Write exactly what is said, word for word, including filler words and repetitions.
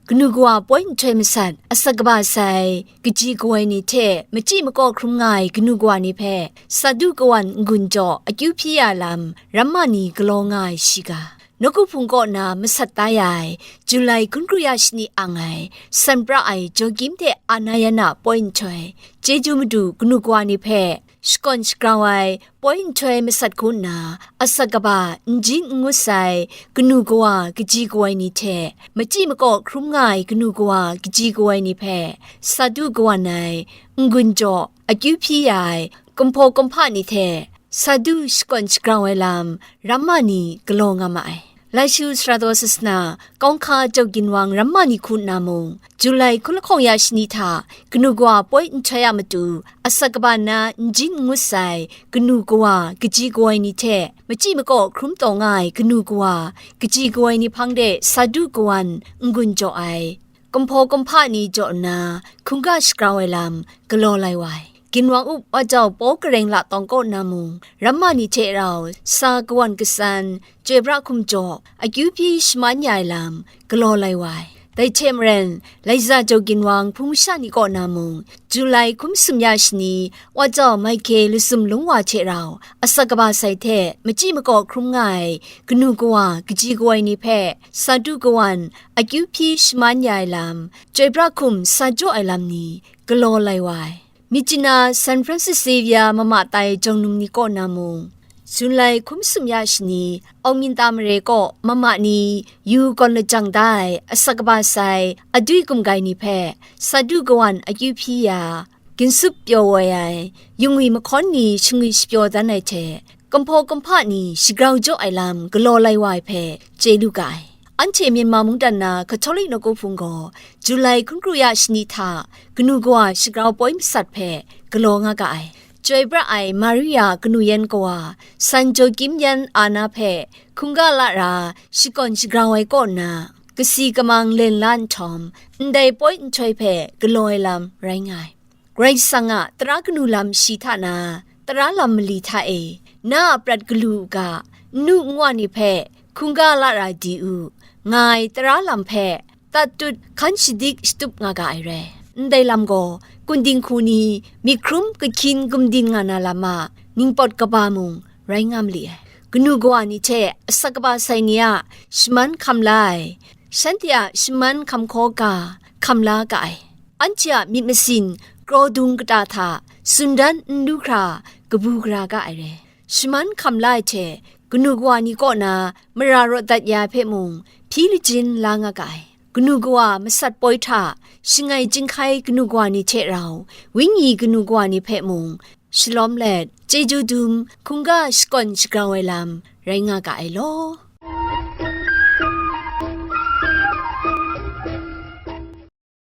kanu kawa poi nhtoi masat, asak kaba sai, kaji kawai ni hte machyi makaw hkrum nga ai kanu kawa ni hpe, Sadu kawan n-gun jaw akyu hpyi ya lam, ramma ni galaw nga ai shiga. Nawku Hpung kaw na masat tai ai, Julai hkun kru ya shani ang ai, san pra ai Joakim hte Ana yan a poi nhtoi, chyeju madu kanu kawa ni hpe, shakawn shagrau ai, poi nhtoi masat hku nna, asak kaba n jin n ngut sai, kanu kawa kaji kawai ni hte, machyi makaw hkrum nga ai kanu kawa kaji kawai ni hpe, Sadu kawan ai, n-gun jaw, akyu hpyi ya ai, kumhpaw kumhpa ni hte, Sadu shakawn shagrau ai lam, ramma ni galaw nga ma ai. Laishu Sara Daw Sasana, Kawng hka Jau Ginwang ramma ni hku nna mung, Julai hkun lahkawng ya shani hta, kanu kawa poi nhtoi a matu, asak kaba na n jin n ngut sai, kanu kawa, kaji kawai ni hte, machyi makaw hkrum taw nga ai kanu kawa, kaji kawai ni hpang de Sadu kawan n-gun jaw ai. Kumhpaw kumhpa ni jaw nna, hkungga shagrau ai lam galaw lai wa ai. Ginwang up wa jau paw kareng la tawng kaw na mung, ramma ni hte rau sa kawan kasan, chyoi pra hkum jaw, akyu hpyi shaman ya ai lam galaw lai wa ai. Dai hte maren, Laiza Jau Ginwang hpung masha ni kaw na mung, Julai hkum sum ya shani, wa jau Maike Lusum Lung wa hte rau, asak kaba sai hte machyi makaw hkrum nga ai, kanu kawa, kaji kawai ni hpe, Sadu kawan, akyu hpyi shaman ya ai lam, chyoi pra hkum sa jaw ai lam ni, galaw lai wa ai. Myitkyina San Francis Xavier mama tai jawng num ni kaw na mung, Julai hkum sum ya shani, Aung Minta mare kaw mama ni yu gawn lajang da ai, asak kaba sai, adui gumgai ni hpe, Sadu kawan akyu hpyi ya, ginsup pyaw woi ai, yungwi mahkawn ni shingwi shapyaw dan ai hte, kumhpaw kumhpa ni shagrau jaw ai lam galaw lai wa ai hpe chye lu ga ai. Anhte Myanmar mungdan na Catholic nawku hpung gaw, Julai hkun kru ya shani hta, kanu kawa shagrau poi masat hpe galaw nga ga ai. Chyoi pra ai Maria kanu yan kawa, San Joakim yan Ana hpe hkungga la ra shakawn shagrau ai kaw nna, kasi kamang len la nhtawm, ndai poi nhtoi hpe galaw ai lam rai nga ai. Karai Kasang a tara kanu lam shi hta na, tara lam mali hta e, na a prat galu u ga, nnu nwa ni hpe hkungga la ra di u, nga ai tara lam hpe tat tut hkan shadik shatup nga ga ai rai. Ndai lam gaw, kunding hku ni, myi hkrum kahkyin gumdin nga na lam a, ningpawt kaba mung rai nga mali ai. Kanu kawa ni hte asak kaba sai ni a shaman hkam la ai, shanhte a shaman hkam hkaw ga hkam la ga ai. Anhte a myit masin kraw dung kata hta tsun dan n lu hkra kabu gara ga ai re. Shaman hkam la ai hte, kanu kawa ni kaw na mara rawt dat ya ai hpe mung hpyi lajin la nga ga ai. Kanu kawa masat poi hta, shangai chyinghkai kanu kawa ni hte rau, wenyi kanu kawa ni hpe mung, shalawm let, chyeju dum, hkungga shakawn shagrau ai lam, rai nga ga ai law.